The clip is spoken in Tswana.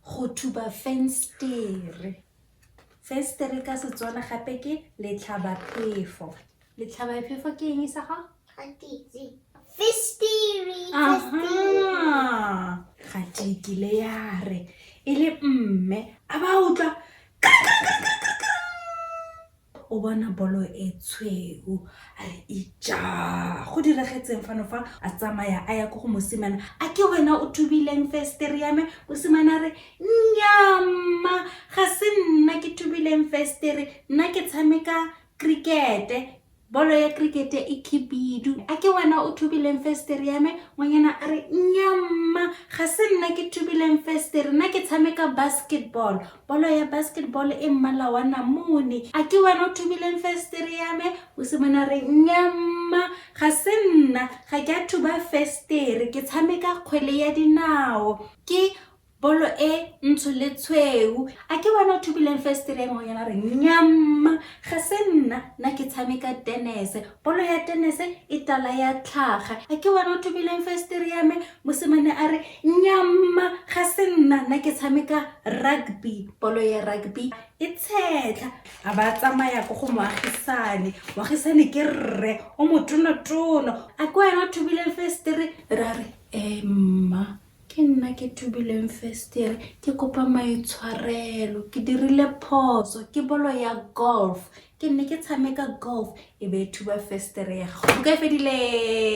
Go thuba fensetere. Fensetere ka Setswana gape ke letlhabaphefo. Letlhabaphefo ke eng, Isago? Ga ke itse. Festiri. Festiri. Aha. Ga kile ya re e le mme a ba utlwa o bona bolo e tshweu, a re, "Ija, go diragetseng fano fa?" A tsamaya a ya ko go mosimane, "A ke wena o thubileng festere ya me?" Mosimane a re, "Nnyama, ga se nna ke thubileng festere, nna ke tshameka crickete, bolo ya crickete e khibidu. A ke wena o thubileng festere ya me?" Ngwanyana a re, "Nnyamma, ga se nna ke thubileng festere, nna ke tshameka basketball, bolo ya basketball e mmala wa namone. A ke wena o thubileng festere ya me?" Mosimane a re, "Nnyamma, ga se nna, ga ke a thuba festere, ke tshameka kgwele ya dinao, ke bolo e ntsho le tshweu. A ke wena o thubileng festere ya?" Ngwanyana a re, "Nnyamma, ga se nna, nna ke tshameka tenese, bolo ya tenese e tala ya tlhaga. A ke wena o thubileng festere ya me?" Mosimane a re, "Nnyamma, ga se nna, nna ke tshameka rugby, bolo ya rugby e tshetlha." A ba tsamaya ko go moagisane. Moagisane ke rre o motonotono. "A ke wena o thubileng festere?" Ra re, "Mma, ke nna ke thubileng festere, ke kopa maitshwarelo, ke dirile phoso, ke bolo ya golf, ke nne ke tshameka golf, e be e thuba festere ya gago." Buka e fedile.